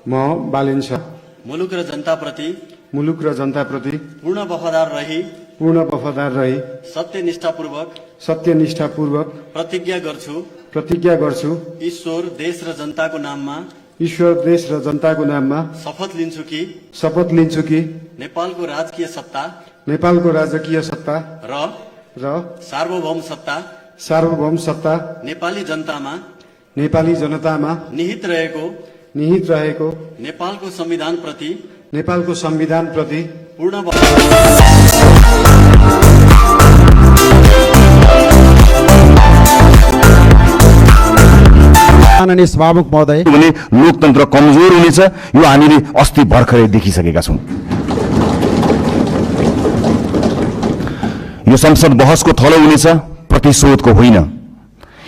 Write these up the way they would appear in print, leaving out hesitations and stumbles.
म बालिन शाह मुलुक र जनताप्रति पूर्ण वफादार रही सत्यनिष्ठापूर्वक प्रतिज्ञा गर्छु ईश्वर देश र जनताको नाममा शपथ लिन्छु कि नेपालको राजकीय सत्ता र सार्वभौम सत्ता नेपाली जनतामा निहित रहेको नेपालको संविधान प्रति पूर्ण माननीय सभामुख महोदय, लोकतन्त्र कमजोर हुनेछ यो हामीले अस्ति भर्खरै देखिसकेका छौं। यो संसद बहसको थलो हुनेछ, प्रतिशोधको होइन।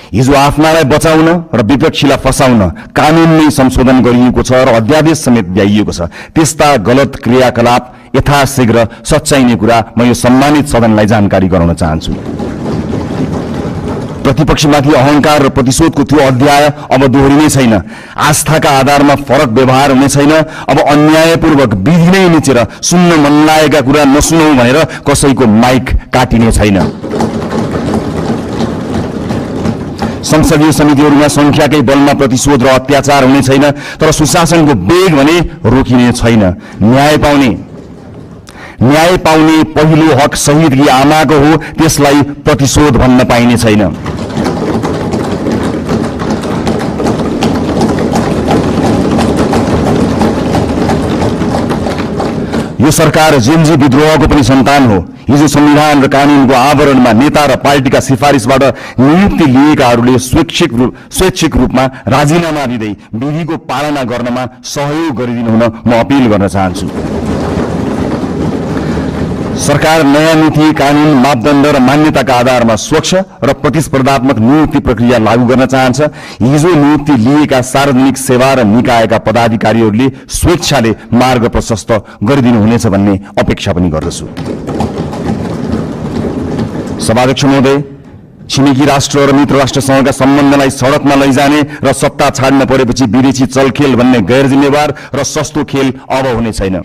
हिजो आफ्नालाई बचाउन र विपक्षीलाई फसाउन कानूनमै संशोधन गरिएको छ र अध्यादेश समेत ल्याइएको छ। त्यस्ता गलत क्रियाकलाप यथाशीघ्र सच्याइने कुरा म यो सम्मानित सदनलाई जानकारी गराउन चाहन्छु। प्रतिपक्षमाथि अहंकार र प्रतिशोधको त्यो अध्याय अब दोहोरिने छैन। आस्थाका आधारमा फरक व्यवहार हुने छैन। अब अन्यायपूर्वक विधि नै निचेर सुन्न मन लागेका कुरा नसुनौ भनेर कसैको माइक काटिने छैन। संसदीय समितिहरूमा संख्याकै बलमा प्रतिशोध र अत्याचार हुने छैन, तर सुशासनको वेग भने रोकिने छैन। न्याय पाउने पहिलो हक शहीदकी आमाको हो, त्यसलाई प्रतिशोध भन्न पाइने छैन। यो सरकार जेनजी विद्रोहको पनि सन्तान हो। हिजो संविधान र कानूनको आवरणमा नेता र पार्टीका सिफारिसबाट नियुक्ति लिएकाहरूले स्वैच्छिक रूपमा राजीनामा दिँदै विधिको पालना गर्नमा सहयोग गरिदिनु हुन म अपील गर्न चाहन्छु। सरकार नयाँ नीति, कानून, मापदण्ड र मान्यताका आधारमा स्वच्छ र प्रतिस्पर्धात्मक नियुक्ति प्रक्रिया लागू गर्न चाहन्छ। हिजो नियुक्ति लिएका सार्वजनिक सेवा र निकायका पदाधिकारीहरूले स्वेच्छाले मार्ग प्रशस्त गरिदिनु हुनेछ भन्ने अपेक्षा पनि गर्दछु। सभाध्यक्ष महोदय, छिमेकी राष्ट्र र मित्र राष्ट्रसँगका सम्बन्धलाई सडकमा लैजाने र सत्ता छाड्न परेपछि विदेशी चलखेल भन्ने गैर जिम्मेवार र सस्तो खेल अब हुने छैन।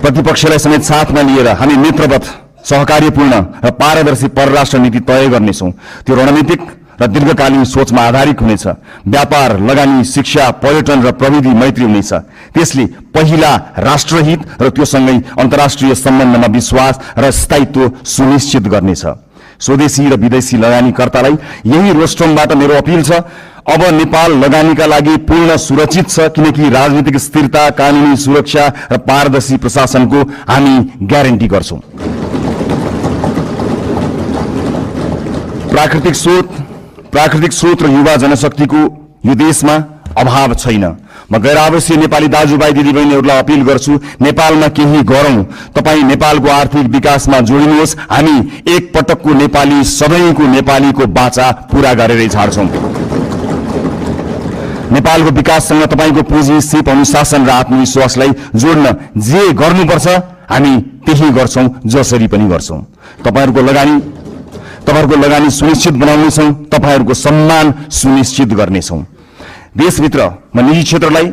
प्रतिपक्षलाई समेत साथमा लिएर हामी मित्रवत, सहकार्यपूर्ण र पारदर्शी परराष्ट्र नीति तय गर्नेछौँ। त्यो रणनीतिक र दीर्घकालीन सोचमा आधारित हुनेछ। व्यापार, लगानी, शिक्षा, पर्यटन र प्रविधि मैत्री हुनेछ। त्यसले पहिला राष्ट्रहित र त्योसँगै अन्तर्राष्ट्रिय सम्बन्धमा विश्वास र स्थायित्व सुनिश्चित गर्नेछ। स्वदेशी र विदेशी लगानीकर्तालाई यही रोस्ट्रमबाट मेरो अपील छ, अब नेपाल लगानीका लागि पूर्ण सुरक्षित छ, किनकि राजनीतिक स्थिरता, कानूनी सुरक्षा र पारदर्शी प्रशासनको हामी ग्यारेन्टी गर्छौं। प्राकृतिक स्रोत र युवा जनशक्तिको यो देशमा अभाव छैन। म गैर आवासीय नेपाली दाजुभाइ दिदीबहिनीहरूलाई अपील गर्छु, नेपालमा केही गरौं। तपाई नेपालको आर्थिक विकासमा जोडिनुहोस्। हामी एक पटकको नेपाली, सबैको नेपालीको बाचा पूरा गरेरै छाड्छौं। नेपालको विकाससँग तपाईको पुँजी, सिप, अनुशासन र आत्मविश्वासलाई जोड्न जे गर्नुपर्छ हामी त्यही गर्छौं, जसरी पनि गर्छौं। तपाईहरुको लगानी सुनिश्चित बनाउनेछौं, तपाईहरुको सम्मान सुनिश्चित गर्नेछौं। देशभित्र म निजी क्षेत्रलाई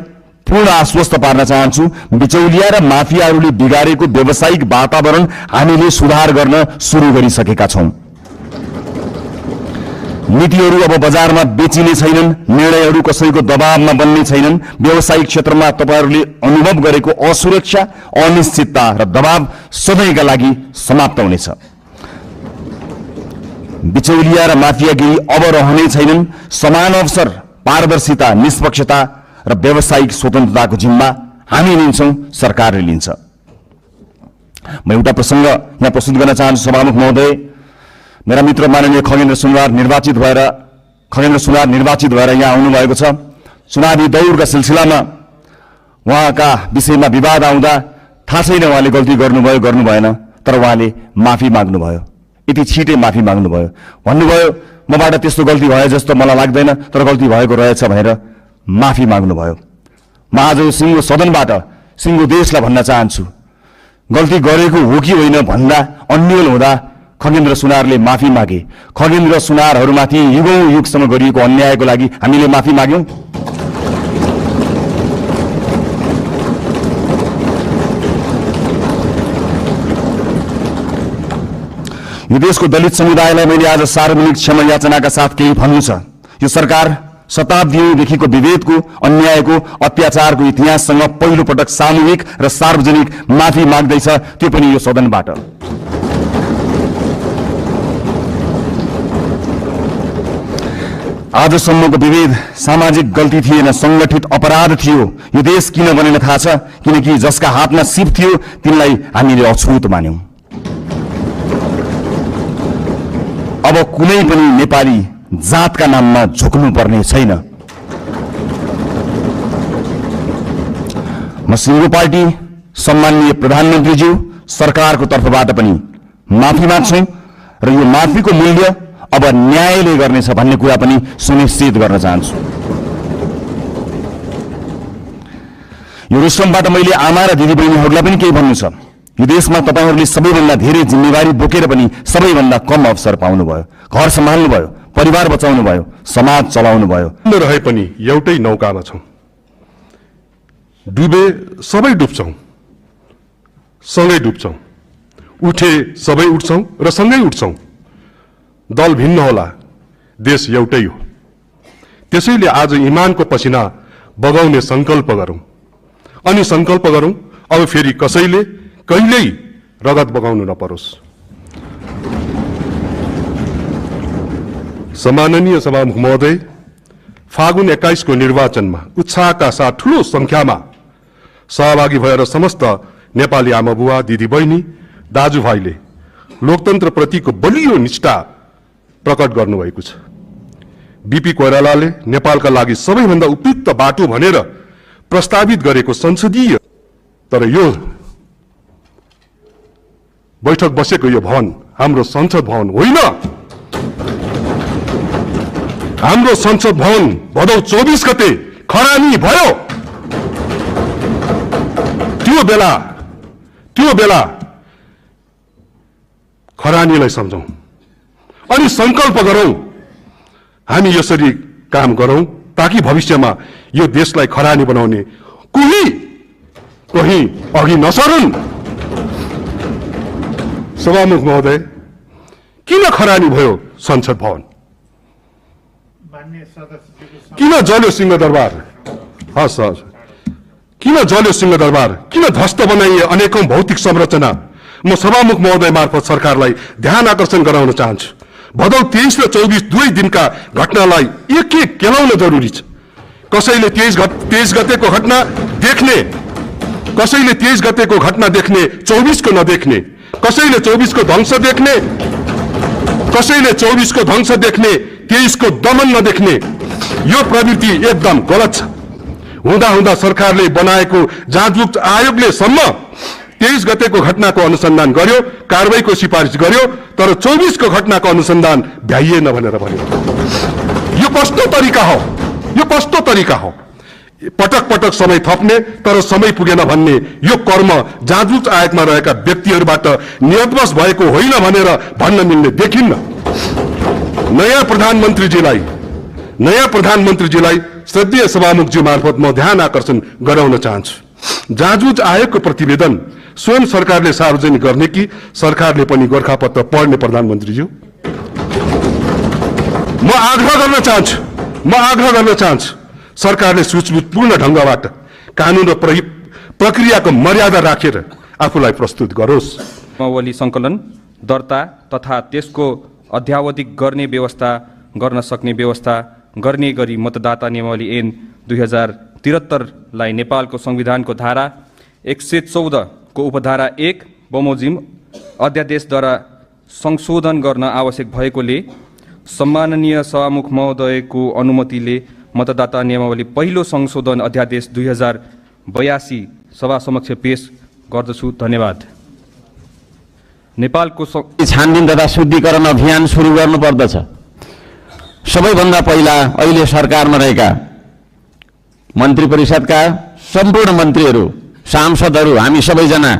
पूर्ण आश्वस्त पार्न चाहन्छु, बिचौलिया र माफियाहरूले बिगारेको व्यावसायिक वातावरण हामीले सुधार गर्न सुरु गरिसकेका छौं। नीतिहरू अब बजारमा बेचिने छैनन्, निर्णयहरू कसैको दबावमा बन्ने छैनन्। व्यावसायिक क्षेत्रमा तपाईहरूले अनुभव गरेको असुरक्षा, अनिश्चितता र दबाव सधैँका लागि समाप्त हुनेछ। बिचौलिया र माफियागिरी अब रहने छैनन्। समान अवसर, पारदर्शिता, निष्पक्षता र व्यावसायिक स्वतन्त्रताको जिम्मा हामी लिन्छौं, सरकारले लिन्छ। म एउटा प्रसंग यहाँ प्रस्तुत गर्न चाहन्छु। सभामुख महोदय, मेरा मित्र माननीय खगेन्द्र सुनार निर्वाचित भएर यहाँ आउनुभएको छ। चुनावी दौडका सिलसिलामा उहाँका विषयमा विवाद आउँदा थाहा छैन उहाँले गल्ती गर्नुभयो गर्नु भएन, तर उहाँले माफी माग्नुभयो। यति छिटै माफी माग्नुभयो। भन्नुभयो मबाट त्यस्तो गल्ती भयो जस्तो मलाई लाग्दैन, तर गल्ती भएको रहेछ भनेर माफी माग्नुभयो। म आज सिंगो सदनबाट सिंगो देशलाई भन्न चाहन्छु, गल्ती गरेको हो कि होइन भन्दा अन्यल हुँदा खगेन्द्र सुनारले माफी मागे। खगेन्द्र सुनारहरूमाथि युगौं युगसम्म गरिएको अन्यायको लागि हामीले माफी माग्यौं। यो देशको दलित समुदायलाई मैले आज सार्वजनिक क्षमा याचनाका साथ केही भन्नु छ। यो सरकार शताब्दीदेखिको विभेदको, अन्यायको, अत्याचारको इतिहाससँग पहिलो पटक सामूहिक र सार्वजनिक माफी माग्दैछ, त्यो पनि यो सदनबाट। आजसम्मको विभेद सामाजिक गल्ती थिएन, संगठित अपराध थियो। यो देश किन बनेन थाहा छ? किनकि जसका हातमा सिप थियो तिनलाई हामीले अछुत मान्यौं। अब कुनै पनि नेपाली जातका नाममा झुक्नु पर्ने छैन। म सिङ्गो पार्टी, सम्माननीय प्रधानमन्त्रीज्यू, सरकारको तर्फबाट पनि माफी माग्छु र यो माफीको मूल्य अब न्यायले गर्नेछ भन्ने कुरा पनि सुनिश्चित गर्न चाहन्छु। यो रुस्टमबाट मैले आमा र दिदीबहिनीहरूलाई पनि केही भन्नु छ। यो देशमा तपाईहरूले सबैभन्दा धेरै जिम्मेवारी बोकेर पनि सबैभन्दा कम अवसर पाउनुभयो। घर सम्हाल्नुभयो, परिवार बचाउनुभयो, समाज चलाउनुभयो। रहे पनि एउटै नौकामा छौं। डुबे सबै डुब्छौं, सँगै डुब्छौं। उठे सबै उठ्छौं र सँगै उठ्छौं। दल भिन्न होला, देश एउटै हो। त्यसैले आज इमानको पसिना बगाउने संकल्प गरौं। अनि संकल्प गरौं अब फेरि कसैले कहिल्यै रगत बगाउनु नपरोस्। सम्माननीय सभामुख महोदय, फागुन 21 को निर्वाचनमा उत्साहका साथ ठूलो संख्यामा सहभागी भएर समस्त नेपाली आमाबुवा, दिदीबहिनी, दाजुभाइले लोकतन्त्र प्रतिको बलियो निष्ठा प्रकट गर्नुभएको छ। बीपी कोइरालाले नेपालका लागि सबैभन्दा उपयुक्त बाटो भनेर प्रस्तावित गरेको संसदीय, तर यो बैठक बसेको यो भवन हाम्रो संसद भवन होइन। हाम्रो संसद भवन भदौ 24 गते खरानी भयो। त्यो बेला खरानीलाई सम्झौं अनि संकल्प गरौं हामी यसरी काम गरौं ताकि भविष्यमा यो देशलाई खरानी बनाउने कहीं अघि नसरुन्। सभामुख महोदय, किन खरानी भयो संसद भवन? किन जल्यो सिंहदरबार? हस्, किन जल्यो सिंहदरबार? किन ध्वस्त बनाइए अनेकौं भौतिक संरचना? म सभामुख महोदय मार्फत सरकारलाई ध्यान आकर्षण गराउन चाहन्छु। भदौ 23 र 24 दुई दिनका घटनालाई एक एक केलाउन जरुरी छ। कसैले 23 गतेको घटना देख्ने, कसैले 23 गतेको घटना देख्ने, 24 को नदेख्ने, कसैले 24 को ध्वंस देख्ने, कसैले 24 को ध्वंस देख्ने, 23 को दमन नदेख्ने। यो प्रवृत्ति एकदम गलत छ। हुँदा हुँदा सरकारले बनाएको जाँचबुझ आयोगले सम्म 23 गतेको घटनाको अनुसन्धान गर्यो, कारबाहीको सिफारिस गर्यो, तर 24 को घटनाको अनुसन्धान भ्याइएन भनेर भन्यो। यो कस्तो तरिका हो? यो कस्तो तरिका हो? पटक पटक समय थप्ने तर समय पुगेन भन्ने यो कर्म जाँचबुझ आयोगमा रहेका व्यक्तिहरूबाट नियतवश भएको होइन भनेर भन्न मिल्ने देखिन्न। नयाँ प्रधानमन्त्रीजीलाई श्रद्धेय सभामुखजी मार्फत म ध्यान आकर्षण गराउन चाहन्छु। जाँचबुझ आयोगको प्रतिवेदन स्वयं सरकारले सार्वजनिक गर्ने कि सरकारले पनि गोरखापत्र पढ्ने? प्रधानमन्त्रीज्यू, म आग्रह गर्न चाहन्छु सरकारले सूचबुझपूर्ण ढंगबाट कानून र प्रक्रियाको मर्यादा राखेर आफूलाई प्रस्तुत गरोस्। नियमावली संकलन, दर्ता तथा त्यसको अध्यावधिक गर्ने व्यवस्था गर्न सक्ने व्यवस्था गर्ने गरी मतदाता नियमावली ऐन 2073 लाई नेपालको संविधानको धारा 114 को उपधारा 1 बमोजिम अध्यादेशद्वारा संशोधन गर्न आवश्यक भएकोले सम्माननीय सभामुख महोदयको अनुमतिले मतदाता नियमावली पहिलो संशोधन अध्यादेश 2082 सभा समक्ष पेश गर्दछु। धन्यवाद। नेपालको छानबिन तथा शुद्धिकरण अभियान सुरु गर्नुपर्दछ। सबैभन्दा पहिला अहिले सरकारमा रहेका मन्त्री परिषदका सम्पूर्ण मन्त्रीहरू, सांसदहरू, हामी सबैजना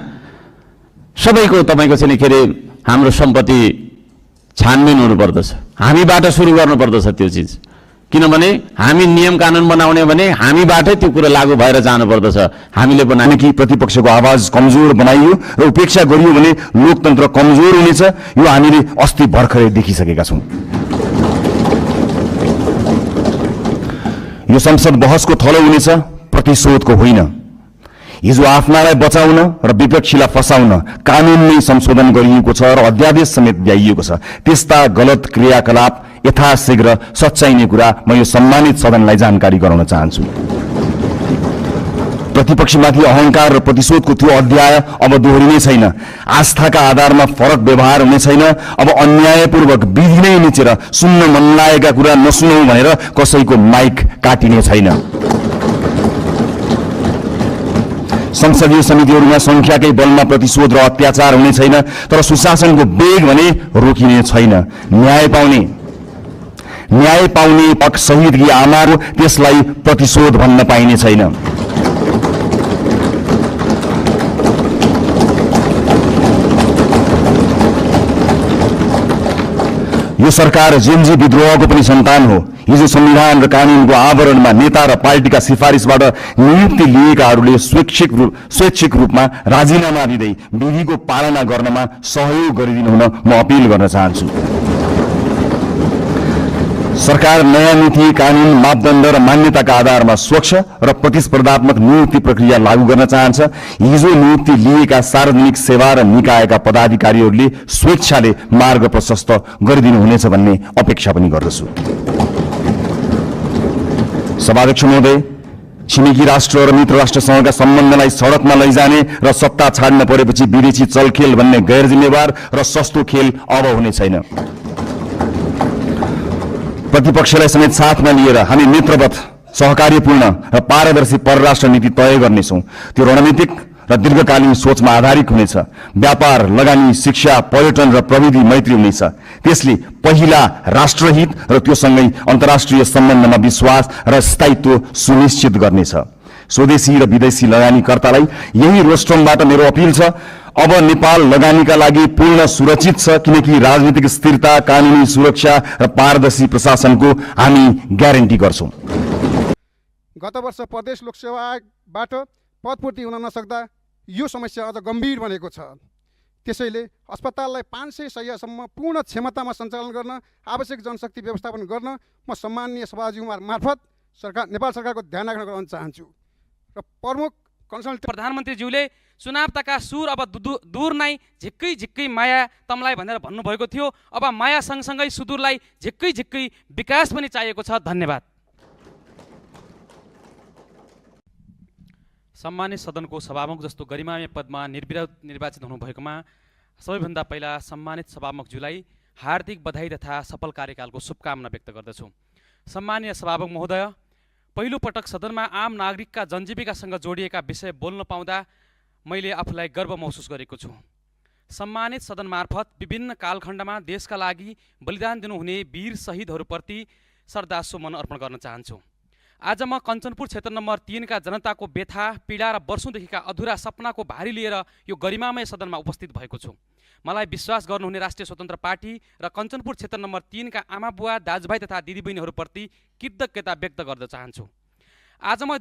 सबैको तपाईको चाहिँ के अरे हाम्रो सम्पत्ति छानबिन हुनुपर्दछ। हामीबाट सुरु गर्नुपर्दछ त्यो चिज। किनभने हामी नियम कानुन बनाउने भने हामीबाटै त्यो कुरा लागू भएर जानुपर्दछ। हामीले बनाउने कि प्रतिपक्षको आवाज कमजोर बनाइयो र उपेक्षा गरियो भने लोकतन्त्र कमजोर हुनेछ, यो हामीले अस्ति भर्खरै देखिसकेका छौं। यो संसद बहसको थलो हुनेछ, प्रतिशोधको होइन। हिजो आफ्नालाई बचाउन र विपक्षीलाई फसाउन कानून नै संशोधन गरिएको छ र अध्यादेश समेत ल्याइएको छ। त्यस्ता गलत क्रियाकलाप यथाशीघ्र सच्याइने कुरा म यो सम्मानित सदनलाई जानकारी गराउन चाहन्छु। प्रतिपक्षमाथि अहंकार र प्रतिशोधको त्यो अध्याय अब दोहोरिने छैन। आस्थाका आधारमा फरक व्यवहार हुने छैन। अब अन्यायपूर्वक विधि नै निचेर सुन्न मन लागेका कुरा नसुनौ भनेर कसैको माइक काटिने छैन। संसदीय समितिहरूमा संख्याकै बलमा प्रतिशोध र अत्याचार हुने छैन, तर सुशासनको वेग भने रोकिने छैन। न्याय पाउने पक्ष शहीदकी आमाहरू त्यसलाई प्रतिशोध भन्न पाइने छैन। यो सरकार जेनजी विद्रोहको पनि सन्तान हो। हिजो संविधान र कानूनको आवरणमा नेता र पार्टीका सिफारिसबाट नियुक्ति लिएकाहरूले स्वैच्छिक रूपमा राजीनामा दिँदै विधिको पालना गर्नमा सहयोग गरिदिनु हुन म अपिल गर्न चाहन्छु। सरकार नयाँ नीति, कानून, मापदण्ड र मान्यताका आधारमा स्वच्छ र प्रतिस्पर्धात्मक नियुक्ति प्रक्रिया लागू गर्न चाहन्छ। हिजो नियुक्ति लिएका सार्वजनिक सेवा र निकायका पदाधिकारीहरूले स्वेच्छाले मार्ग प्रशस्त गरिदिनु हुनेछ भन्ने अपेक्षा पनि गर्दछु। सभाध्यक्ष महोदय, छिमेकी राष्ट्र र मित्र राष्ट्रसँगका सम्बन्धलाई सडकमा लैजाने र सत्ता छाड्न परेपछि विदेशी चलखेल भन्ने गैर जिम्मेवार र सस्तो खेल अब हुने छैन। प्रतिपक्षलाई समेत साथमा लिएर हामी मित्रवत, सहकार्यपूर्ण र पारदर्शी परराष्ट्र नीति तय गर्नेछौँ। त्यो रणनीतिक र दीर्घकालीन सोचमा आधारित हुनेछ। व्यापार, लगानी, शिक्षा, पर्यटन र प्रविधि मैत्री हुनेछ। त्यसले पहिला राष्ट्रहित र त्योसँगै अन्तर्राष्ट्रिय सम्बन्धमा विश्वास र स्थायित्व सुनिश्चित गर्नेछ। स्वदेशी र विदेशी लगानीकर्तालाई यही रोस्ट्रमबाट मेरो अपिल छ, अब नेपाल लगानीका लागि पूर्ण सुरक्षित छ, किनकि राजनीतिक स्थिरता, कानूनी सुरक्षा र पारदर्शी प्रशासनको हामी ग्यारेन्टी गर्छौं। गत वर्ष प्रदेश लोकसेवा आयोगबाट पदपूर्ति हुन नसक्दा यो समस्या अझ गम्भीर बनेको छ। त्यसैले अस्पताललाई 500 शय्यासम्म पूर्ण क्षमतामा सञ्चालन गर्न आवश्यक जनशक्ति व्यवस्थापन गर्न म सम्माननीय सभाज्यूमा मार्फत नेपाल सरकारको ध्यान आकर्षण गर्न चाहन्छु। र प्रमुख कन्सल्टेन्ट प्रधानमन्त्रीज्यूले चुनावताका सुर अब दूर नै झिक्कै झिक्कै माया तमलाई भनेर भन्नुभएको थियो। अब माया सँगसँगै सुदूरलाई झिक्कै झिक्कै विकास पनि चाहिएको छ। धन्यवाद। सम्मानित सदनको सभामुख जस्तो गरिमामय पदमा निर्विरोध निर्वाचित हुनुभएकोमा सबैभन्दा पहिला सम्मानित सभामुखज्यूलाई हार्दिक बधाई तथा सफल कार्यकालको शुभकामना व्यक्त गर्दछु। सम्मानीय सभामुख महोदय, पहिलो पटक सदनमा आम नागरिकका जनजीविकासँग जोडिएका विषय बोल्न पाउँदा मैले आफूलाई गर्व महसुस गरेको छु। सम्मानित सदन मार्फत विभिन्न कालखण्डमा देशका लागि बलिदान दिनुहुने वीर शहीदहरूप्रति श्रद्धासुमन अर्पण गर्न चाहन्छु। आज म कञ्चनपुर क्षेत्र नम्बर 3 का जनताको व्यथा, पीडा र वर्षौंदेखिका अधुरा सपनाको भारी लिएर यो गरिमामय सदनमा उपस्थित भएको छु। मलाई विश्वास गर्नुहुने राष्ट्रिय स्वतन्त्र पार्टी र कञ्चनपुर क्षेत्र नम्बर 3 का आमा बुवा, दाजुभाइ तथा दिदीबहिनीहरूप्रति कृतज्ञता व्यक्त गर्न चाहन्छु। आज म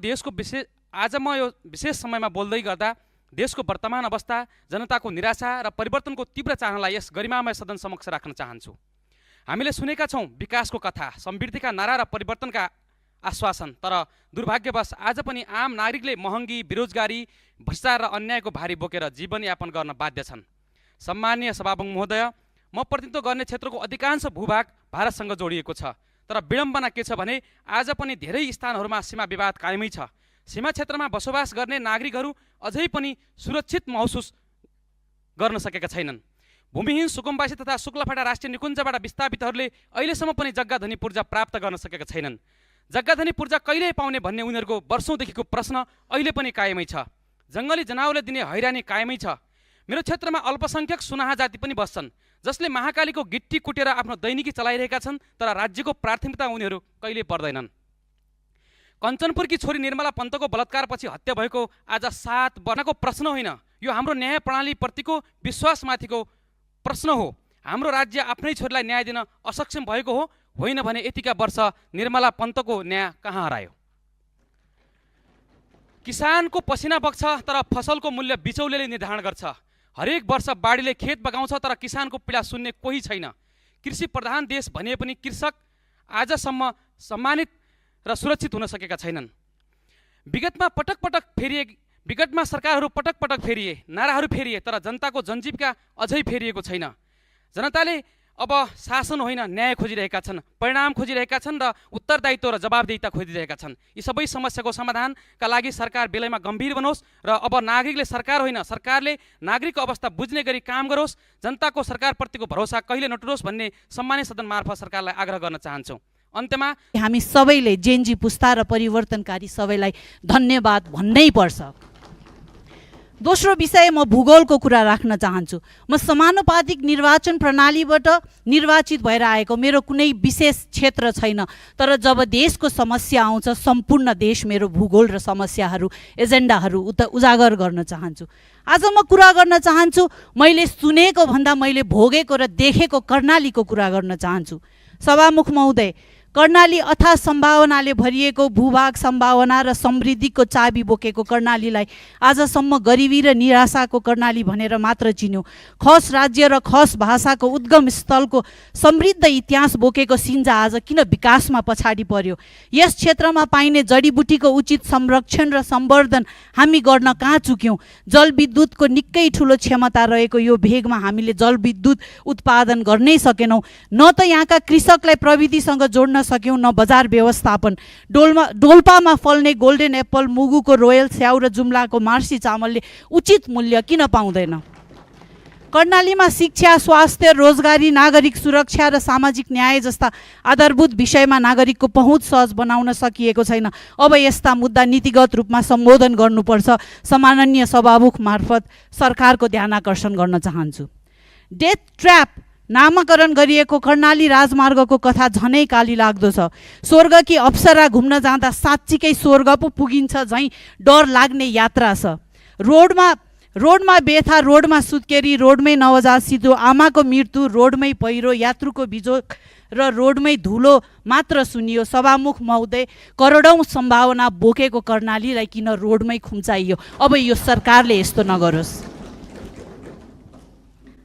यो विशेष समयमा बोल्दै गर्दा देशको वर्तमान अवस्था, जनताको निराशा र परिवर्तनको तीव्र चाहनालाई यस गरिमामय सदन समक्ष राख्न चाहन्छु। हामीले सुनेका छौं विकासको कथा, समृद्धिका नारा र परिवर्तनका आश्वासन, तर दुर्भाग्यवश आज पनि आम नागरिकले महँगी, बेरोजगारी, भ्रष्टाचार र अन्यायको भारी बोकेर जीवनयापन गर्न बाध्य छन्। सम्मानीय सभामुख महोदय, म प्रतिनिधित्व गर्ने क्षेत्रको अधिकांश भूभाग भारतसँग जोडिएको छ, तर विडम्बना के छ भने आज पनि धेरै स्थानहरूमा सीमा विवाद कायमै छ। सीमा क्षेत्रमा बसोबास गर्ने नागरिकहरू अझै पनि सुरक्षित महसुस गर्न सकेका छैनन्। भूमिहीन सुकुम्बासी तथा शुक्लाफाटा राष्ट्रिय निकुञ्जबाट विस्थापितहरूले अहिलेसम्म पनि जग्गाधनी पूर्जा प्राप्त गर्न सकेका छैनन्। जग्गाधनी पूर्जा कहिले पाउने भन्ने उनीहरूको वर्षौंदेखिको प्रश्न अहिले पनि कायमै छ। जङ्गली जनावरले दिने हैरानी कायमै छ। मेरो क्षेत्रमा अल्पसंख्यक सुनाहा जाति पनि बस्छन्, जसले महाकालीको गिट्टी कुटेर आफ्नो दैनिकी चलाइरहेका छन्, तर राज्यको प्राथमिकता उनीहरू कहिले पर्दैनन्। कञ्चनपुरकी छोरी निर्मला पन्तको बलात्कारपछि हत्या भएको आज 7 वर्षको प्रश्न होइन, यो हाम्रो न्याय प्रणालीप्रतिको विश्वासमाथिको प्रश्न हो। हाम्रो राज्य आफ्नै छोरीलाई न्याय दिन असक्षम भएको हो, होइन भने यतिका वर्ष निर्मला पन्तको न्याय कहाँ हरायो? किसानको पसिना बग्छ तर फसलको मूल्य बिचौलेले निर्धारण गर्छ। हरेक वर्ष बाढीले खेत बगाउँछ तर किसानको पीडा सुन्ने कोही छैन। कृषि प्रधान देश भने पनि कृषक आजसम्म सम्मानित र सुरक्षित हुन सकेका छैनन्। विगतमा सरकारहरू पटक पटक फेरिए, नाराहरू फेरिए, तर जनताको जनजीविका अझै फेरिएको छैन। जनताले अब शासन होइन न्याय खोजिरहेका छन्, परिणाम खोजिरहेका छन् र उत्तरदायित्व र जवाबदेहिता खोजिरहेका छन्। यी सबै समस्याको समाधानका लागि सरकार बेलैमा गम्भीर बनोस् र अब नागरिकले सरकार होइन सरकारले नागरिकको अवस्था बुझ्ने गरी काम गरोस्, जनताको सरकारप्रतिको भरोसा कहिले नटुरोस् भन्ने सम्मानित सदन मार्फत सरकारलाई आग्रह गर्न चाहन्छौँ। अन्त्यमा हामी सबैले जेनजी पुस्ता र परिवर्तनकारी सबैलाई धन्यवाद भन्नै पर्छ। दोस्रो विषय म भूगोलको कुरा राख्न चाहन्छु। म समानुपातिक निर्वाचन प्रणालीबाट निर्वाचित भएर आएको, मेरो कुनै विशेष क्षेत्र छैन, तर जब देशको समस्या आउँछ सम्पूर्ण देश मेरो भूगोल र समस्याहरू एजेन्डाहरू उजागर गर्न चाहन्छु। आज म कुरा गर्न चाहन्छु, मैले सुनेको भन्दा मैले भोगेको र देखेको कर्णालीको कुरा गर्न चाहन्छु। सभामुख महोदय, कर्णाली अथाह सम्भावनाले भरिएको भूभाग सम्भावना र समृद्धिको चाबी बोकेको कर्णालीलाई आजसम्म गरिबी र निराशाको कर्णाली भनेर मात्र चिन्यो। खस राज्य र खस भाषाको उद्गम स्थलको समृद्ध इतिहास बोकेको सिन्जा आज किन विकासमा पछाडि पर्यो? यस क्षेत्रमा पाइने जडीबुटीको उचित संरक्षण र सम्वर्धन हामी गर्न कहाँ चुक्यौँ? जलविद्युतको निकै ठुलो क्षमता रहेको यो भेगमा हामीले जलविद्युत उत्पादन गर्नै सकेनौँ। न त यहाँका कृषकलाई प्रविधिसँग जोड्न सक्यौँ, न बजार व्यवस्थापन। डोल्पामा फल्ने गोल्डन एप्पल, मुगुको रोयल स्याउ र जुम्लाको मार्सी चामलले उचित मूल्य किन पाउँदैन? कर्णालीमा शिक्षा, स्वास्थ्य, रोजगारी, नागरिक सुरक्षा र सामाजिक न्याय जस्ता आधारभूत विषयमा नागरिकको पहुँच सहज बनाउन सकिएको छैन। अब यस्ता मुद्दा नीतिगत रूपमा सम्बोधन गर्नुपर्छ। सम्माननीय सभामुख मार्फत सरकारको ध्यान आकर्षण गर्न चाहन्छु। डेथ ट्र्याप नामाकरण गरिएको कर्णाली राजमार्गको कथा झनै काली लाग्दो छ। स्वर्गकी अप्सरा घुम्न जाँदा साँच्चीकै स्वर्ग पो पुगिन्छ झैँ डर लाग्ने यात्रा छ। रोडमा बेथा, रोडमा सुत्केरी, रोडमै नवजात सिधो, आमाको मृत्यु, रोडमै पहिरो, यात्रुको बिजोग र रोडमै धुलो मात्र सुनियो। सभामुख महोदय, करोडौँ सम्भावना बोकेको कर्णालीलाई किन रोडमै खुम्चाइयो? अब यो सरकारले यस्तो नगरोस्।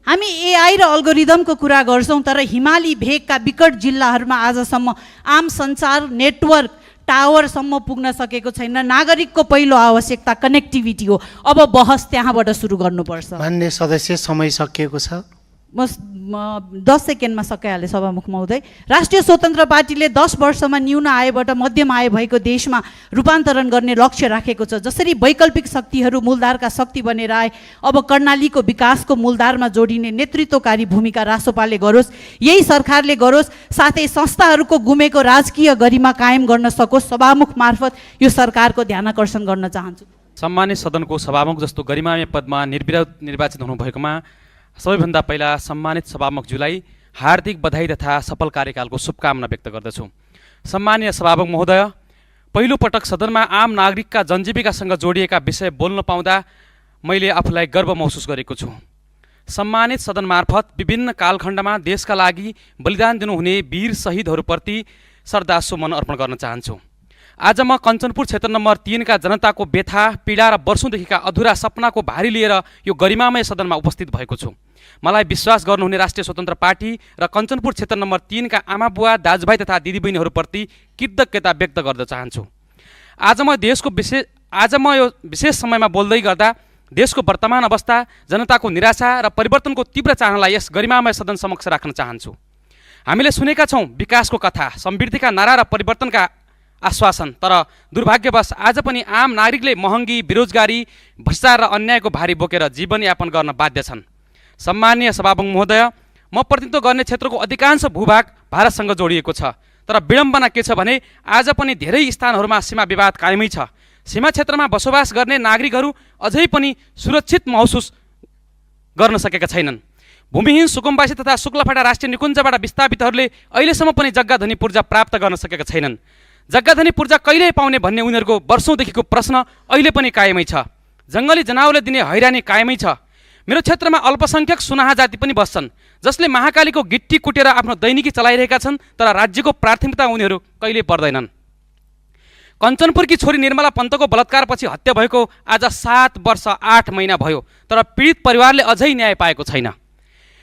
हामी एआई र अल्गोरिदमको कुरा गर्छौँ, तर हिमाली भेगका विकट जिल्लाहरूमा आजसम्म आम सञ्चार नेटवर्क टावरसम्म पुग्न सकेको छैन। नागरिकको पहिलो आवश्यकता कनेक्टिभिटी हो। अब बहस त्यहाँबाट सुरु गर्नुपर्छ। मान्य सदस्य, समय सकिएको छ। म 10 सेकेन्डमा सकाइहालेँ सभामुख महोदय। राष्ट्रिय स्वतन्त्र पार्टीले 10 वर्षमा न्यून आयबाट मध्यम आय भएको देशमा रूपान्तरण गर्ने लक्ष्य राखेको छ। जसरी वैकल्पिक शक्तिहरू मूलधारका शक्ति बनेर आए, अब कर्णालीको विकासको मूलधारमा जोडिने नेतृत्वकारी भूमिका रासोपाले गरोस्, यही सरकारले गरोस्, साथै संस्थाहरूको गुमेको राजकीय गरिमा कायम गर्न सकोस्। सभामुख मार्फत यो सरकारको ध्यान आकर्षण गर्न चाहन्छु। सम्मानित सदनको सभामुख जस्तो गरिमामय पदमा निर्विरोध निर्वाचित हुनुभएकोमा सबैभन्दा पहिला सम्मानित सभामुखज्यूलाई हार्दिक बधाई तथा सफल कार्यकालको शुभकामना व्यक्त गर्दछु। सम्मानीय सभामुख महोदय, पहिलोपटक सदनमा आम नागरिकका जनजीविकासँग जोडिएका विषय बोल्न पाउँदा मैले आफूलाई गर्व महसुस गरेको छु। सम्मानित सदन मार्फत विभिन्न कालखण्डमा देशका लागि बलिदान दिनुहुने वीर शहीदहरूप्रति श्रद्धासुमन अर्पण गर्न चाहन्छु। आज म कञ्चनपुर क्षेत्र नम्बर 3 का जनताको व्यथा, पीडा र वर्षौँदेखिका अधुरा सपनाको भारी लिएर यो गरिमामय सदनमा उपस्थित भएको छु। मलाई विश्वास गर्नुहुने राष्ट्रिय स्वतन्त्र पार्टी र कञ्चनपुर क्षेत्र नम्बर 3 का आमा बुवा, दाजुभाइ तथा दिदीबहिनीहरूप्रति कृतज्ञता व्यक्त गर्न चाहन्छु। आज म यो विशेष समयमा बोल्दै गर्दा देशको वर्तमान अवस्था, जनताको निराशा र परिवर्तनको तीव्र चाहनालाई यस गरिमामय सदन समक्ष राख्न चाहन्छु। हामीले सुनेका छौँ विकासको कथा, समृद्धिका नारा र परिवर्तनका आश्वासन, तर दुर्भाग्यवश आज पनि आम नागरिकले महँगी, बेरोजगारी, भ्रष्टाचार र अन्यायको भारी बोकेर जीवनयापन गर्न बाध्य छन्। सम्मानीय सभामुख महोदय, म प्रतिनिधित्व गर्ने क्षेत्रको अधिकांश भूभाग भारतसँग जोडिएको छ, तर विडम्बना के छ भने आज पनि धेरै स्थानहरूमा सीमा विवाद कायमै छ। सीमा क्षेत्रमा बसोबास गर्ने नागरिकहरू अझै पनि सुरक्षित महसुस गर्न सकेका छैनन्। भूमिहीन सुकुम्बासी तथा शुक्लाफाटा राष्ट्रिय निकुञ्जबाट विस्थापितहरूले अहिलेसम्म पनि जग्गाधनी पूर्जा प्राप्त गर्न सकेका छैनन्। जग्गाधनी पूर्जा कहिले पाउने भन्ने उनीहरूको वर्षौँदेखिको प्रश्न अहिले पनि कायमै छ। जङ्गली जनावरले दिने हैरानी कायमै छ। मेरो क्षेत्रमा अल्पसंख्यक सुनाहा जाति पनि बस्छन्, जसले महाकालीको गिट्टी कुटेर आफ्नो दैनिकी चलाइरहेका छन्, तर राज्यको प्राथमिकता उनीहरू कहिल्यै पर्दैनन्। कञ्चनपुरकी छोरी निर्मला पन्तको बलात्कारपछि हत्या भएको आज 7 वर्ष 8 महिना भयो, तर पीडित परिवारले अझै न्याय पाएको छैन।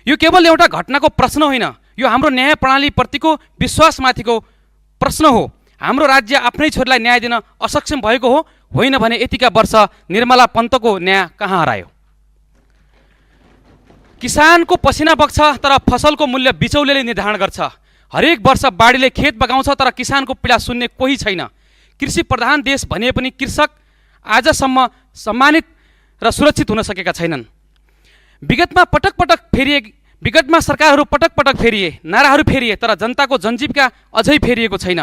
यो केवल एउटा घटनाको प्रश्न होइन, यो हाम्रो न्याय प्रणालीप्रतिको विश्वासमाथिको प्रश्न हो। हाम्रो राज्य आफ्नै छोरीलाई न्याय दिन असक्षम भएको हो, होइन भने यतिका वर्ष निर्मला पन्तको न्याय कहाँ हरायो? किसानको पसिना बग्छ तर फसलको मूल्य बिचौलेले निर्धारण गर्छ। हरेक वर्ष बाढीले खेत बगाउँछ तर किसानको पीडा सुन्ने कोही छैन। कृषि प्रधान देश भने पनि कृषक आजसम्म सम्मानित र सुरक्षित हुन सकेका छैनन्। विगतमा सरकारहरू पटक पटक फेरिए, नाराहरू फेरिए, तर जनताको जनजीविका अझै फेरिएको छैन।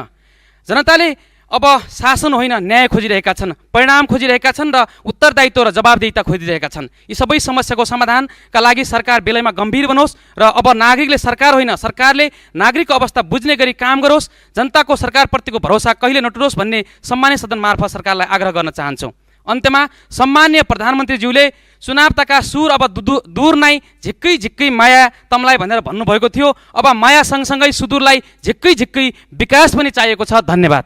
जनताले अब शासन होइन न्याय खोजिरहेका छन्, परिणाम खोजिरहेका छन् र उत्तरदायित्व र जवाबदेहिता खोजिरहेका छन्। यी सबै समस्याको समाधानका लागि सरकार बेलैमा गम्भीर बनोस् र अब नागरिकले सरकार होइन, सरकारले नागरिकको अवस्था बुझ्ने गरी काम गरोस्। जनताको सरकारप्रतिको भरोसा कहिले नटुरोस् भन्ने सम्मान्य सदन मार्फत सरकारलाई आग्रह गर्न चाहन्छौँ। अन्त्यमा सम्मान्य प्रधानमन्त्रीज्यूले चुनावताका सुर अब दूर नै झिक्कै झिक्कै माया तमलाई भनेर भन्नुभएको थियो। अब माया सँगसँगै सुदूरलाई झिक्कै झिक्कै विकास पनि चाहिएको छ। धन्यवाद।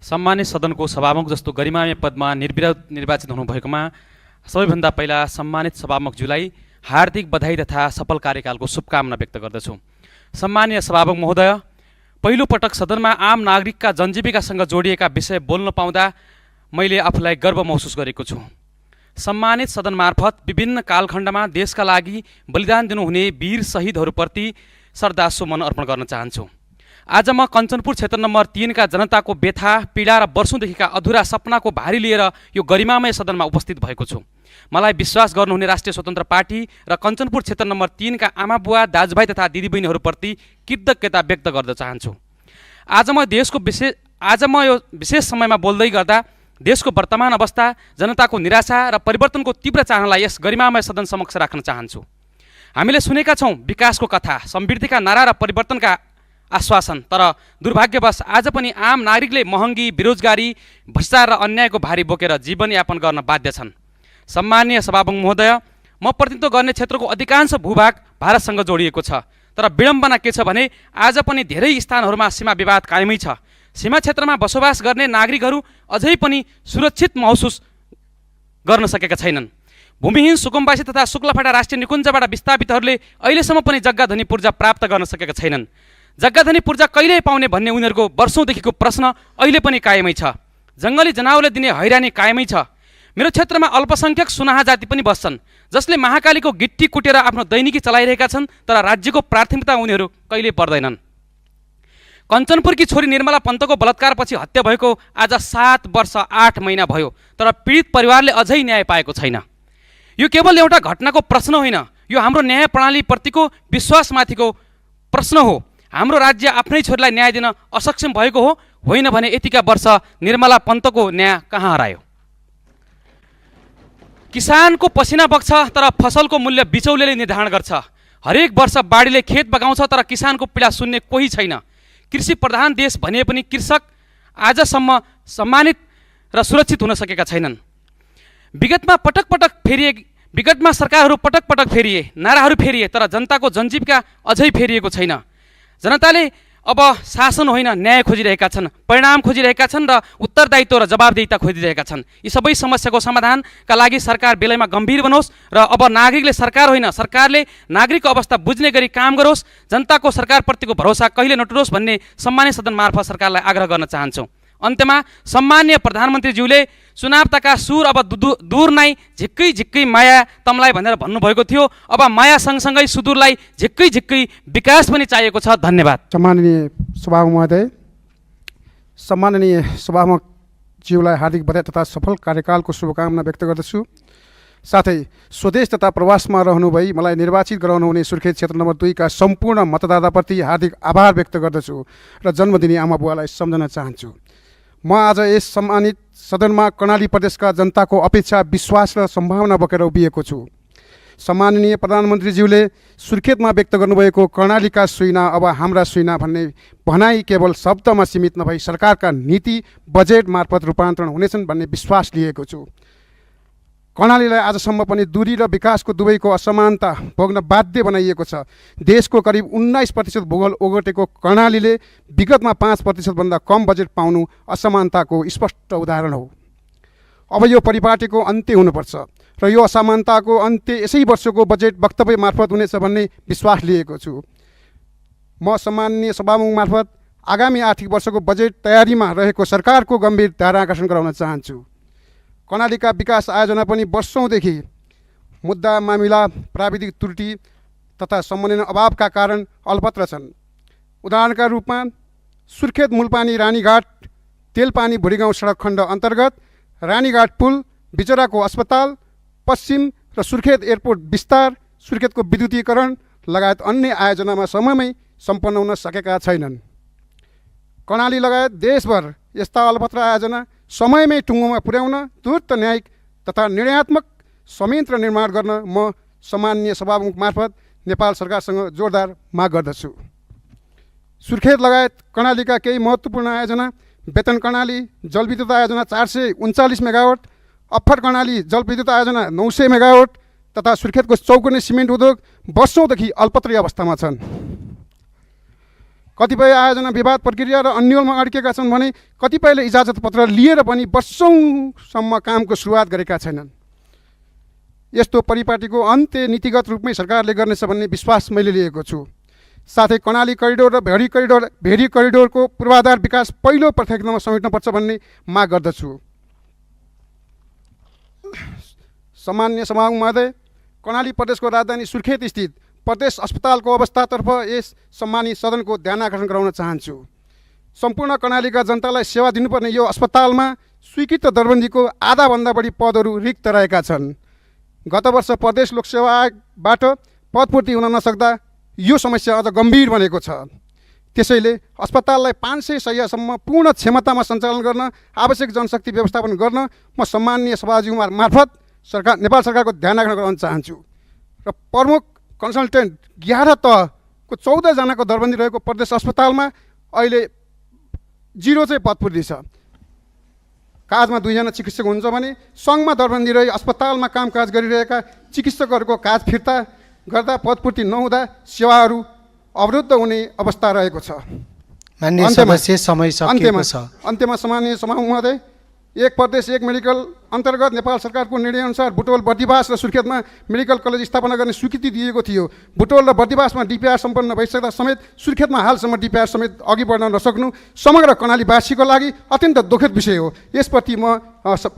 सम्मान्य सदनको सभामुख जस्तो गरिमामय पदमा निर्विरोध निर्वाचित हुनुभएकोमा सबैभन्दा पहिला सम्मानित सभामुखज्यूलाई हार्दिक बधाई तथा सफल कार्यकालको शुभकामना व्यक्त गर्दछु। सम्मान्य सभामुख महोदय, पहिलो पटक सदनमा आम नागरिकका जनजीविकासँग जोडिएका विषय बोल्न पाउँदा मैले आफूलाई गर्व महसुस गरेको छु। सम्मानित सदन मार्फत विभिन्न कालखण्डमा देशका लागि बलिदान दिनुहुने वीर शहीदहरूप्रति श्रद्धासुमन अर्पण गर्न चाहन्छु। आज म कञ्चनपुर क्षेत्र नम्बर 3 का जनताको व्यथा, पीडा र वर्षौँदेखिका अधुरा सपनाको भारी लिएर यो गरिमामय सदनमा उपस्थित भएको छु। मलाई विश्वास गर्नुहुने राष्ट्रिय स्वतन्त्र पार्टी र कञ्चनपुर क्षेत्र नम्बर 3 का आमा बुवा, दाजुभाइ तथा दिदीबहिनीहरूप्रति कृतज्ञता व्यक्त गर्न चाहन्छु। आज म यो विशेष समयमा बोल्दै गर्दा देशको वर्तमान अवस्था, जनताको निराशा र परिवर्तनको तीव्र चाहनालाई यस गरिमामय सदन समक्ष राख्न चाहन्छु। हामीले सुनेका छौँ विकासको कथा, समृद्धिका नारा र परिवर्तनका आश्वासन, तर दुर्भाग्यवश आज पनि आम नागरिकले महँगी, बेरोजगारी, भ्रष्टाचार र अन्यायको भारी बोकेर जीवनयापन गर्न बाध्य छन्। सम्मान्य सभामुख महोदय, म प्रतिनिधित्व गर्ने क्षेत्रको अधिकांश भूभाग भारतसँग जोडिएको छ, तर विडम्बना के छ भने आज पनि धेरै स्थानहरूमा सीमा विवाद कायमै छ। सीमा क्षेत्रमा बसोबास गर्ने नागरिकहरू अझै पनि सुरक्षित महसुस गर्न सकेका छैनन्। भूमिहीन सुकुम्बासी तथा शुक्लाफाटा राष्ट्रिय निकुञ्जबाट विस्थापितहरूले अहिलेसम्म पनि जग्गाधनी पूर्जा प्राप्त गर्न सकेका छैनन्। जग्गाधनी पूर्जा कहिले पाउने भन्ने उनीहरूको वर्षौँदेखिको प्रश्न अहिले पनि कायमै छ। जङ्गली जनावरले दिने हैरानी कायमै छ। मेरो क्षेत्रमा अल्पसंख्यक सुनाहा जाति पनि बस्छन्, जसले महाकालीको गिट्टी कुटेर आफ्नो दैनिकी चलाइरहेका छन्, तर राज्यको प्राथमिकता उनीहरू कहिल्यै पर्दैनन्। कञ्चनपुरकी छोरी निर्मला पन्तको बलात्कारपछि हत्या भएको आज 7 वर्ष 8 महिना भयो, तर पीडित परिवारले अझै न्याय पाएको छैन। यो केवल एउटा घटनाको प्रश्न होइन, यो हाम्रो न्याय प्रणालीप्रतिको विश्वासमाथिको प्रश्न हो। हाम्रो राज्य आफ्नै छोरीलाई न्याय दिन असक्षम भएको हो, होइन भने यतिका वर्ष निर्मला पन्तको न्याय कहाँ हरायो? किसानको पसिना बग्छ तर फसलको मूल्य बिचौलेले निर्धारण गर्छ। हरेक वर्ष बाढीले खेत बगाउँछ तर किसानको पीडा सुन्ने कोही छैन। कृषि प्रधान देश भने पनि कृषक आजसम्म सम्मानित र सुरक्षित हुन सकेका छैनन्। विगतमा सरकारहरू पटक पटक फेरिए, नाराहरू फेरिए, तर जनताको जनजीविका अझै फेरिएको छैन। जनताले अब शासन होइन न्याय खोजिरहेका छन्, परिणाम खोजिरहेका छन् र उत्तरदायित्व र जवाबदेहिता खोजिरहेका छन्। यी सबै समस्याको समाधानका लागि सरकार बेलैमा गम्भीर बनोस् र अब नागरिकले सरकार होइन, सरकारले नागरिकको अवस्था बुझ्ने गरी काम गरोस्। जनताको सरकारप्रतिको भरोसा कहिले नटुरोस् भन्ने सम्मान्य सदन मार्फत सरकारलाई आग्रह गर्न चाहन्छौँ। अन्त्यमा सम्मान्य प्रधानमन्त्रीज्यूले चुनावताका सुर अब दूर नै झिक्कै झिक्कै माया तमलाई भनेर भन्नुभएको थियो। अब माया सँगसँगै सुदूरलाई झिक्कै झिक्कै विकास पनि चाहिएको छ। धन्यवाद। सम्माननीय सभामुख महोदय, सम्माननीय सभामुखज्यूलाई हार्दिक बधाई तथा सफल कार्यकालको शुभकामना व्यक्त गर्दछु। साथै स्वदेश तथा प्रवासमा रहनुभई मलाई निर्वाचित गराउनुहुने सुर्खेत क्षेत्र नम्बर 2 का सम्पूर्ण मतदाताप्रति हार्दिक आभार व्यक्त गर्दछु र जन्मदिनी आमा बुवालाई सम्झन चाहन्छु। म आज यस सम्मानित सदनमा कर्णाली प्रदेशका जनताको अपेक्षा, विश्वास र सम्भावना बोकेर उभिएको छु। सम्माननीय प्रधानमन्त्रीज्यूले सुर्खेतमा व्यक्त गर्नुभएको कर्णालीका सुइना अब हाम्रा सुइना भन्ने भनाइ केवल शब्दमा सीमित नभई सरकारका नीति, बजेट मार्फत रूपान्तरण हुनेछन् भन्ने विश्वास लिएको छु। कर्णालीलाई आजसम्म पनि दूरी र विकासको दुवैको असमानता भोग्न बाध्य बनाइएको छ। देशको करिब 19% भूगोल ओगटेको कर्णालीले विगतमा 5%भन्दा कम बजेट पाउनु असमानताको स्पष्ट उदाहरण हो। अब यो परिपाटीको अन्त्य हुनुपर्छ र यो असमानताको अन्त्य यसै वर्षको बजेट वक्तव्य मार्फत हुनेछ भन्ने विश्वास लिएको छु। म सम्माननीय सभामुख मार्फत आगामी आर्थिक वर्षको बजेट तयारीमा रहेको सरकारको गम्भीर ध्यान आकर्षण गराउन चाहन्छु। कर्णालीका विकास आयोजना पनि वर्षौँदेखि मुद्दा मामिला प्राविधिक त्रुटि तथा समन्वय अभावका कारण अल्पत्र छन्। उदाहरणका रूपमा सुर्खेत मुलपानी रानीघाट तेलपानी भुरीगाउँ सडक खण्ड अन्तर्गत रानीघाट पुल, बिचराको अस्पताल, पश्चिम र सुर्खेत एयरपोर्ट विस्तार, सुर्खेतको विद्युतीकरण लगायत अन्य आयोजनामा समयमै सम्पन्न हुन सकेका छैनन्। कर्णाली लगायत देशभर यस्ता अल्पत्र आयोजना समयमै टुङ्गोमा पुर्याउन द्रुत न्यायिक तथा निर्णयात्मक संयन्त्र निर्माण गर्न म सम्माननीय सभामुख मार्फत नेपाल सरकारसँग जोरदार माग गर्दछु। सुर्खेत लगायत कर्णालीका केही महत्त्वपूर्ण आयोजना वेतन कर्णाली जलविद्युत आयोजना 439 मेगावाट, अप्फर कर्णाली जलविद्युत आयोजना 900 मेगावाट तथा सुर्खेतको चौकुने सिमेन्ट उद्योग वर्षौँदेखि अल्पत्रै अवस्थामा छन्। कतिपय आयोजना विवाद प्रक्रिया र अन्यलमा अड्केका छन् भने कतिपयले इजाजत पत्र लिएर पनि वर्षौँसम्म कामको सुरुवात गरेका छैनन्। यस्तो परिपाटीको अन्त्य नीतिगत रूपमै सरकारले गर्नेछ भन्ने विश्वास मैले लिएको छु। साथै कर्णाली करिडोर र भेरी करिडोरको पूर्वाधार विकास पहिलो प्राथमिकतामा समेट्नुपर्छ भन्ने माग गर्दछु। सम्माननीय सभामुख महोदय, कर्णाली प्रदेशको राजधानी सुर्खेत स्थित प्रदेश अस्पतालको अवस्थातर्फ यस सम्मानित सदनको ध्यान आकर्षण गराउन चाहन्छु। सम्पूर्ण कर्णालीका जनतालाई सेवा दिनुपर्ने यो अस्पतालमा स्वीकृत दरबन्दीको आधाभन्दा बढी पदहरू रिक्त रहेका छन्। गत वर्ष प्रदेश लोकसेवा आयोगबाट पदपूर्ति हुन नसक्दा यो समस्या अझ गम्भीर बनेको छ। त्यसैले अस्पताललाई 500 शय्यासम्म पूर्ण क्षमतामा सञ्चालन गर्न आवश्यक जनशक्ति व्यवस्थापन गर्न म सम्माननीय सभाज्यू मार्फत नेपाल सरकारको ध्यान आकर्षण गराउन चाहन्छु र प्रमुख कन्सल्टेन्ट 11 तहको 14 जनाको दरबन्दी रहेको प्रदेश अस्पतालमा अहिले 0 चाहिँ पदपूर्ति छ। काजमा 2 जना चिकित्सक हुन्छ भने सङ्घमा दरबन्दी रही अस्पतालमा कामकाज गरिरहेका चिकित्सकहरूको काज फिर्ता गर्दा पदपूर्ति नहुँदा सेवाहरू अवरुद्ध हुने अवस्था रहेको छ। माननीय सदस्य, समय सकिएको छ। अन्त्यमा सम्माननीय सभामुख महोदय, एक प्रदेश एक मेडिकल अन्तर्गत नेपाल सरकारको निर्णयअनुसार बुटोल बर्दिवास र सुर्खेतमा मेडिकल कलेज स्थापना गर्ने स्वीकृति दिएको थियो। बुटोल र बर्दिवासमा डिपिआर सम्पन्न भइसक्दा समेत सुर्खेतमा हालसम्म डिपिआर समेत अघि बढ्न नसक्नु समग्र कर्णालीवासीको लागि अत्यन्त दुःखद विषय हो। यसप्रति म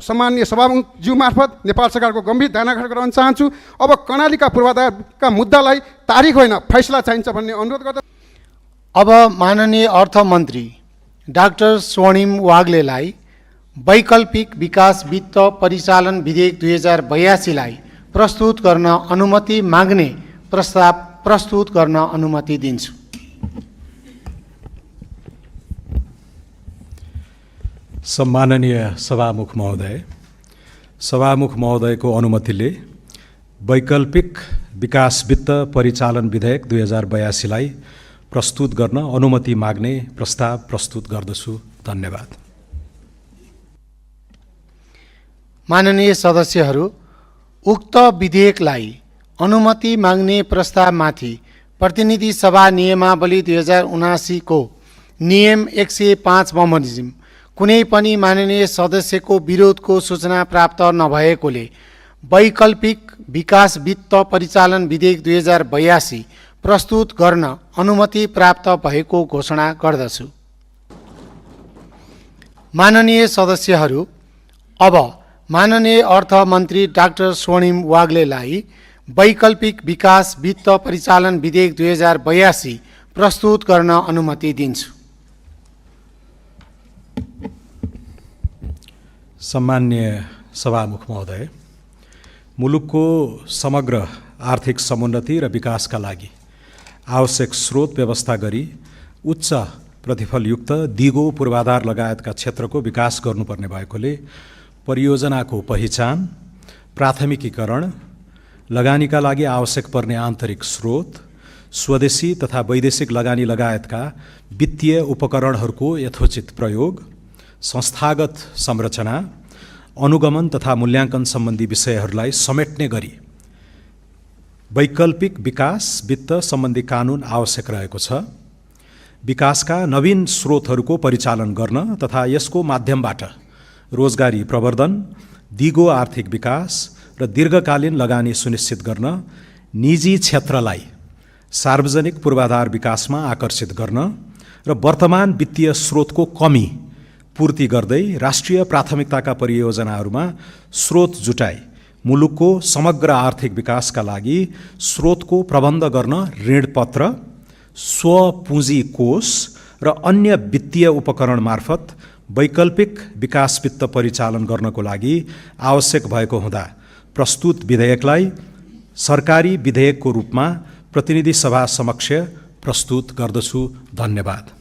सम्माननीय सभामुखज्यू मार्फत नेपाल सरकारको गम्भीर ध्यान आकर्षण गराउन चाहन्छु। अब कर्णालीका पूर्वाधारका मुद्दालाई तारिख होइन फैसला चाहिन्छ भन्ने अनुरोध गर्दा अब माननीय अर्थमन्त्री डाक्टर स्वर्णिम वाग्लेलाई वैकल्पिक विकास वित्त परिचालन विधेयक 2082 लाई प्रस्तुत गर्न अनुमति माग्ने प्रस्ताव प्रस्तुत गर्न अनुमति दिन्छु। सम्माननीय सभामुख महोदयको अनुमतिले वैकल्पिक विकास वित्त परिचालन विधेयक 2082 लाई प्रस्तुत गर्न अनुमति माग्ने प्रस्ताव प्रस्तुत गर्दछु। धन्यवाद। माननीय सदस्यहरू, उक्त विधेयकलाई अनुमति माग्ने प्रस्तावमाथि प्रतिनिधि सभा नियमावली 2079 को नियम 105 बमोजिम कुनै पनि माननीय सदस्यको विरोधको सूचना प्राप्त नभएकोले वैकल्पिक विकास वित्त परिचालन विधेयक 2082 प्रस्तुत गर्न अनुमति प्राप्त भएको घोषणा गर्दछु। माननीय सदस्यहरू, अब माननीय अर्थमन्त्री डाक्टर स्वर्णिम वाग्लेलाई वैकल्पिक विकास वित्त परिचालन विधेयक 2082 प्रस्तुत गर्न अनुमति दिन्छु। सम्मान्य सभामुख महोदय, मुलुकको समग्र आर्थिक समुन्नति र विकासका लागि आवश्यक स्रोत व्यवस्था गरी उच्च प्रतिफलयुक्त दिगो पूर्वाधार लगायतका क्षेत्रको विकास गर्नुपर्ने भएकोले परियोजनाको पहिचान, प्राथमिकीकरण, लगानीका लागि आवश्यक पर्ने आन्तरिक स्रोत, स्वदेशी तथा वैदेशिक लगानी लगायतका वित्तीय उपकरणहरूको यथोचित प्रयोग, संस्थागत संरचना, अनुगमन तथा मूल्याङ्कन सम्बन्धी विषयहरूलाई समेट्ने गरी वैकल्पिक विकास वित्त सम्बन्धी कानुन आवश्यक रहेको छ। विकासका नवीन स्रोतहरूको परिचालन गर्न तथा यसको माध्यमबाट रोजगारी प्रवर्धन, दिगो आर्थिक विकास र दीर्घकालीन लगानी सुनिश्चित गर्न निजी क्षेत्रलाई सार्वजनिक पूर्वाधार विकासमा आकर्षित गर्न र वर्तमान वित्तीय स्रोतको कमी पूर्ति गर्दै राष्ट्रिय प्राथमिकताका परियोजनाहरूमा स्रोत जुटाई मुलुकको समग्र आर्थिक विकासका लागि स्रोतको प्रबन्ध गर्न ऋणपत्र, स्वपुँजी कोष र अन्य वित्तीय उपकरण मार्फत वैकल्पिक विकास वित्त परिचालन गर्नको लागि आवश्यक भएको हुँदा प्रस्तुत विधेयकलाई सरकारी विधेयकको रूपमा प्रतिनिधि सभा समक्ष प्रस्तुत गर्दछु। धन्यवाद।